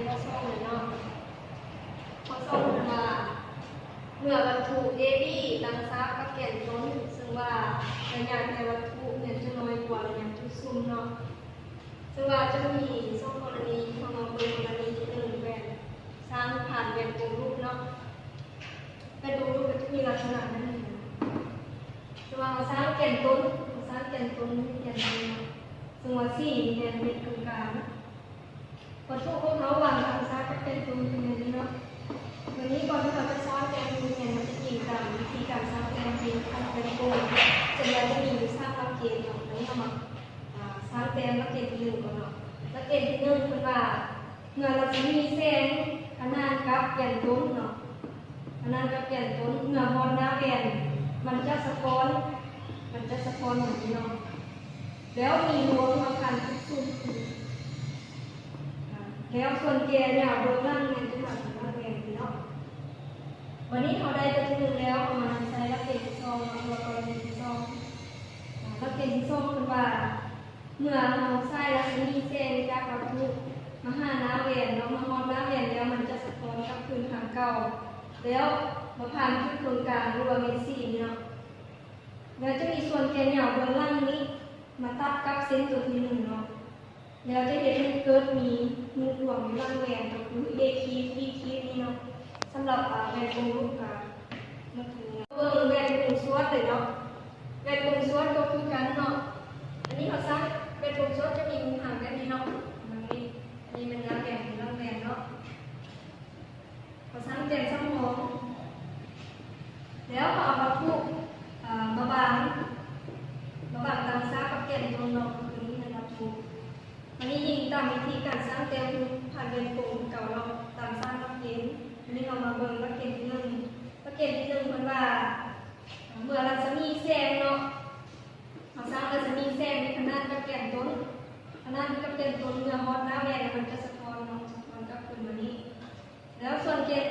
ຂໍ້ສອງເລີຍເນາະ. ຂໍ້ສອງເພິ່ນວ່າ ເມື່ອວັດຖຸ AB ຕັ້ງສາບກັບແກນຕົນ ເຊິ່ງວ່າໄລຍະແຕ່ວັດຖຸແມ່ນຈະນ້ອຍກວ່າໄລຍະຈຸດສຸມເນາະ. ເຊິ່ງວ່າຈະມີສອງກໍລະນີ ເຮົາມາເບິ່ງກໍລະນີທີໜຶ່ງ ແວ່ນສ້າງຜ່ານແວ່ນກົງລູກເນາະ. ແວ່ນກົງລູກກໍຈະມີລັກສະນະແບບນີ້. ເຊິ່ງວ່າເຮົາສ້າງແກນຕົນ ເຮົາສ້າງແກນຕົນ ແກນຕົນເນາະ. ເຊິ່ງວ່າ C ນີ້ແມ່ນເປັນເຄິ່ງກາງ. ວັດຖຸຂອງເຮົາວາງຕາມສາກັບແກນຕົນເປັນແບບນີ້ເນາະ. ບາດນີ້ກ່ອນທີ່ເຮົາຈະສ້າງແກນຕົນແມ່ນ ເຮົາຈະອີງຕາມວິທີການສ້າງແກນເປັນຂັ້ນແບບກົງ ເຊິ່ງວ່າຈະມີຢູ່ສາມຫຼັກເກນເນາະ. ບາດນີ້ເຮົາມາ ອາ ສ້າງແຕ່ຫຼັກເກນທີໜຶ່ງກ່ອນເນາະ. ຫຼັກເກນທີໜຶ່ງເພິ່ນວ່າ ເມື່ອລັດສະໝີແສງຂະໜານກັບແກນຕົນເນາະ ຂະໜານກັບແກນຕົນ ເມື່ອຮອດໜ້າແວ່ນ ມັນຈະສະທ້ອນ ມັນຈະສະທ້ອນແບບນີ້ເນາະ. ແລ້ວມີລວງມາຜ່ານຈຸດສູນ ອາ ແລ້ວສ່ວນແກ່ຍາວເບື້ອງຫຼັງແມ່ນຈະມາທາງຫຼັງແວ່ນນີ້ເນາະ. ບາດນີ້ເຮົາໄດ້ຕົວທີໜຶ່ງແລ້ວ ເຮົາມານຳໃຊ້ຫຼັກເກນທີສອງເນາະ ຫຼືວ່າກໍລະນີທີສອງ. ອາ ຫຼັກເກນທີສອງເພິ່ນວ່າ ເມື່ອເຮົາສາຍລັດສະໝີແສງຈາກວັດຖຸມາຫາໜ້າແວ່ນເນາະ ເມື່ອຮອດໜ້າແວ່ນແລ້ວ ມັນຈະສະທ້ອນກັບຄືນທາງເກົ່າ ແລ້ວມາຜ່ານຈຸດເຄິ່ງກາງ ຫຼືວ່າແມ່ນ C ນີ້ເນາະ. ແລ້ວຈະມີສ່ວນແກ່ຍາວເບື້ອງຫຼັງນີ້ມາຕັດກັບເສັ້ນຕົວທີໜຶ່ງເນາະ. ແລ້ວຈະເຮັດໃຫ້ເກີດມີຮູບລວງຢູ່ຫຼັງແວ່ນ ກໍຄື A ຂີດ B ຂີດນີ້ເນາະ. ສຳລັບ ອາ ແວ່ນກົງລູກກະໝົດເທົ່ານີ້. ເບິ່ງແວ່ນກົງສວດເລີຍເນາະ. ແວ່ນກົງສວດກໍຄືກັນເນາະ. ອັນນີ້ເຮົາສ້າງແວ່ນກົງສວດຈະມີຮູບຮ່າງແບບນີ້ເນາະ. ອັນນີ້ ອັນນີ້ແມ່ນໜ້າແວ່ນ ຫຼັງແວ່ນເນາະ. ເຮົາສ້າງແກນສຳຮອງ ແລ້ວເຮົາເອົາວັດຖຸ ເອີ ມາວາງ ມາວາງຕັ້ງສາກັບແກນຕົນເນາະ ຄືນີ້ແມ່ນວັດຖຸ. ອັນນີ້ອີງຕາມວິທີການສ້າງແຕ່ຮູບຜ່ານແວ່ນກົງຄືເກົ່າເນາະ ຕາມສາມຫຼັກເກນ. ອັນນີ້ເຮົາມາເບິ່ງຫຼັກເກນທີໜຶ່ງ. ຫຼັກເກນທີໜຶ່ງເພິ່ນວ່າ ເມື່ອລັດສະໝີແສງເນາະ ເຮົາສ້າງລັດສະໝີແສງໃນຂະໜານກັບແກນຕົນ ຂະໜານກັບແກນຕົນ ເມື່ອຮອດໜ້າແວ່ນແລ້ວມັນຈະສະທ້ອນເນາະ ສະທ້ອນກັບຄືນມານີ້. ແລ້ວສ່ວນແກ່ນ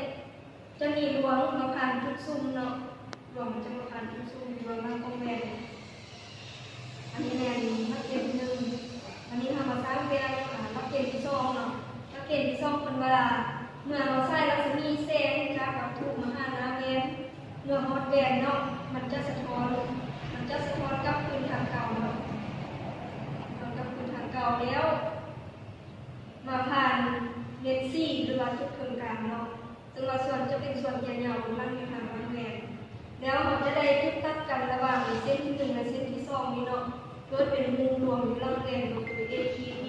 ຈະມີລວງມາຜ່ານຈຸດສຸມເນາະ ລວງມັນຈະມາຜ່ານຈຸດສຸມຢູ່ເບື້ອງຫຼັງຂອງແວ່ນ. ອັນນີ້ແມ່ນຫຼັກເກນທີໜຶ່ງ. ອັນນີ້ເຮົາມາສ້າງແຕ່ ອາ ຫຼັກເກນທີສອງເນາະ. ຫຼັກເກນທີສອງເພິ່ນວ່າ ເມື່ອເຮົາສາຍລັດສະໝີແສງຈາກວັດຖຸມາຫາໜ້າແວ່ນ ເມື່ອຮອດແວ່ນເນາະ ມັນຈະສະທ້ອນ ມັນຈະສະທ້ອນກັບຄືນທາງເກົ່າເນາະ ສະທ້ອນກັບຄືນທາງເກົ່າ ແລ້ວມາຜ່ານເສັ້ນ C ຫຼືວ່າຈຸດເຄິ່ງກາງເນາະ. ເຊິ່ງວ່າສ່ວນ ຈະເປັນສ່ວນແກ່ນຍາວເບື້ອງຫຼັງຢູ່ທາງຫຼັງແວ່ນ. ແລ້ວເຮົາຈະໄດ້ຈຸດຕັດກັນລະຫວ່າງເສັ້ນທີໜຶ່ງ ແລະ ເສັ້ນທີສອງນີ້ເນາະ ເກີດເປັນຮູບລວງຢູ່ຫຼັງແວ່ນ ກໍຄື A ຂີດ B